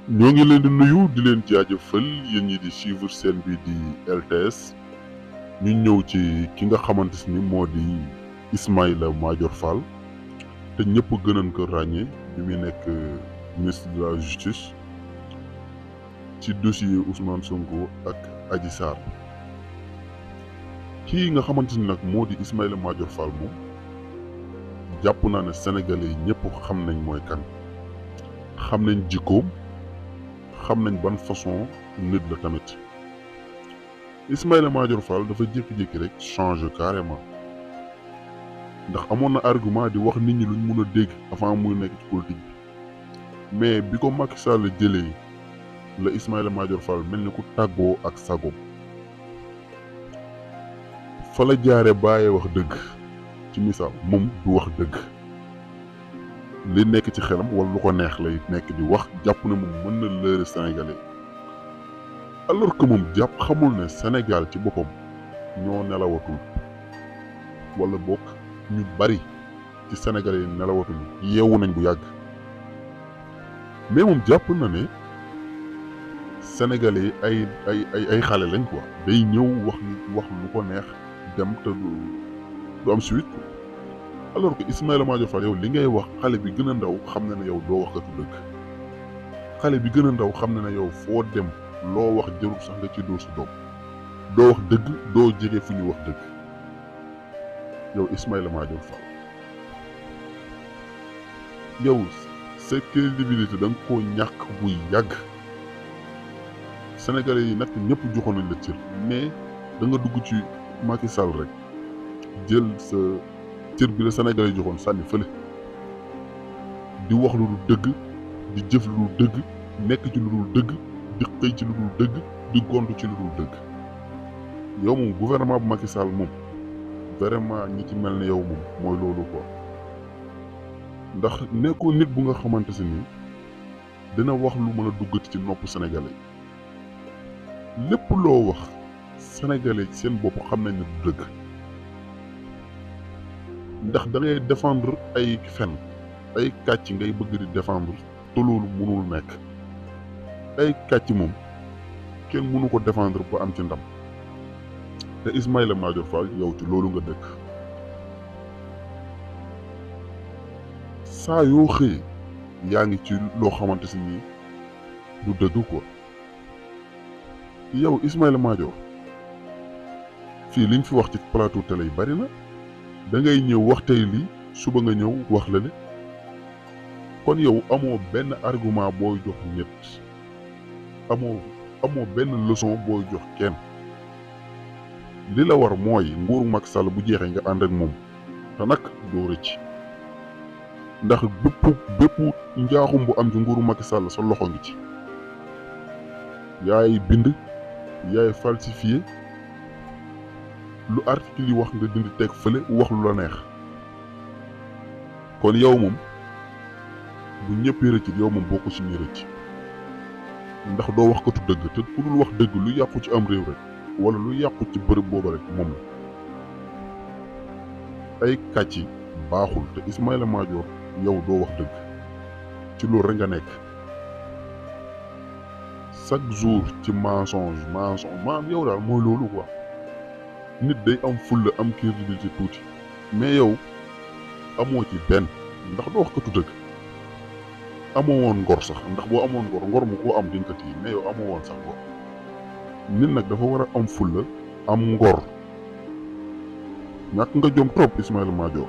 ñoo ngi leen di nuyu di leen jaajëfal yéen ñi di suivre seen bi di LTS ñu ñëw ci ki nga xamante ni moo di Ismaïla Madior Fall te ñëpp gënoon ko ràññee bi muy nekk ministre de la justice ci dossier Ousmane Sonko ak Adji Sarr. kii nga xamante ni nag moo di Ismaïla Madior Fall moom jàpp naa ne sénégalais yi ñëpp xam nañ mooy kan, xam nañ jikkoom, xam nañ ban façon nit la tamit. Ismaïla Madior Fall dafa jékki-jékki rek changer carrément ndax amoon na argument di wax nit ñi luñ mun a dégg avant muy nekk ci politique bi, mais bi ko Macky Sall jëlee la Ismaïla Madior Fall mel ni ku tàggoo ak sagoom. fa la jaare bàyyee wax dëgg. ci misaal moom du wax dëgg, li nekk ci xelam wala lu ko neex lay nekk di wax, jàpp ne moom mën na lëre sénégalais, alors que moom jàpp xamul ne Sénégal ci boppam ñoo nelawatul, wala bokk ñu bari ci sénégalais yi nelawatuñu, yeewu nañ bu yàgg. mais moom jàpp na ne sénégalais yi ay xale lañ quoi, day ñëw wax lu ko neex dem te du am suite. alors que Ismaïla Madior Fall yow li ngay wax xale bi gën a ndaw xam na ne yow doo waxkatu dëgg, xale bi gën a ndaw xam na ne yow foo dem loo wax jarul sax nga ci dóor sa doom, doo wax dëgg, doo jege fu ñu wax dëgg. yow Ismaïla Madior Fall yow sa crédibilité da nga koo ñàkk bu yàgg. sénégalais yi nag ñëpp joxoon nañ la cër, mais da nga dugg ci Macky Sall rek jël sa cër bi la sénégalais yi joxoon sànni fële, di wax lu dul dëgg, di jëf lu dul dëgg, nekk ci lu dul dëgg, di xëy ci lu dul dëgg, di gontu ci lu dul dëgg. yow moom gouvernement bu Macky Sall moom vraiment ñi ci mel ne yow moom mooy loolu quoi. ndax nekkoo nit bu nga xamante si ni dina wax lu mën a duggati ci nopp sénégalais. lépp loo wax sénégalais ci seen bopp xam nañ ne du dëgg, ndax da ngay défendre ay fen, ay kàcc ngay bëgg di défendre te loolu mënul nekk. ay kàcc moom kenn mënu ko défendre ba am ci ndam, te Ismaïla Madior Fall yow ci loolu nga dëkk. saa yoo xëyee yaa ngi ci loo xamante si nii du dëgg quoi. yow Ismaïla Madior fii liñ fi wax ci plateau télé yi bari na, da ngay ñëw wax tey lii suba nga ñëw wax la le. kon yow amoo benn argument booy jox nit, amoo benn leçon booy jox kenn. li la war mooy nguuru Macky Sall bu jeexee nga ànd ak moom, te nag doo rëcc, ndax bépp njaaxum bu am ci nguuru Macky Sall sa loxo ngi ci. yaay bind, yaay falsifié, lu article yi wax nga dindi teg fële wax lu la neex. kon yow moom bu ñëpp rëcc yow moom bokku ci ñi rëcc, ndax doo wax katu dëgg, te ku dul wax dëgg lu yàqu ci am réew rek wala lu yàqu ci bërëb booba rek moom la. ay kàcc baaxul, te Ismaïla Madior yow doo wax dëgg, ci loolu rek nga nekk. chaque jour ci mensonge maanaam yow daal mooy loolu quoi. nit day am fulla am crédibilité tuuti, mais yow amoo ci benn, ndax doo wax katu dëgg. amoo woon ngor sax, ndax boo amoon ngor mu koo am dinga ko téye, mais yow amoo woon sax ngor. nit nag dafa war a am fulla am ngor. ñàkk nga jom trop Ismaïla Madior.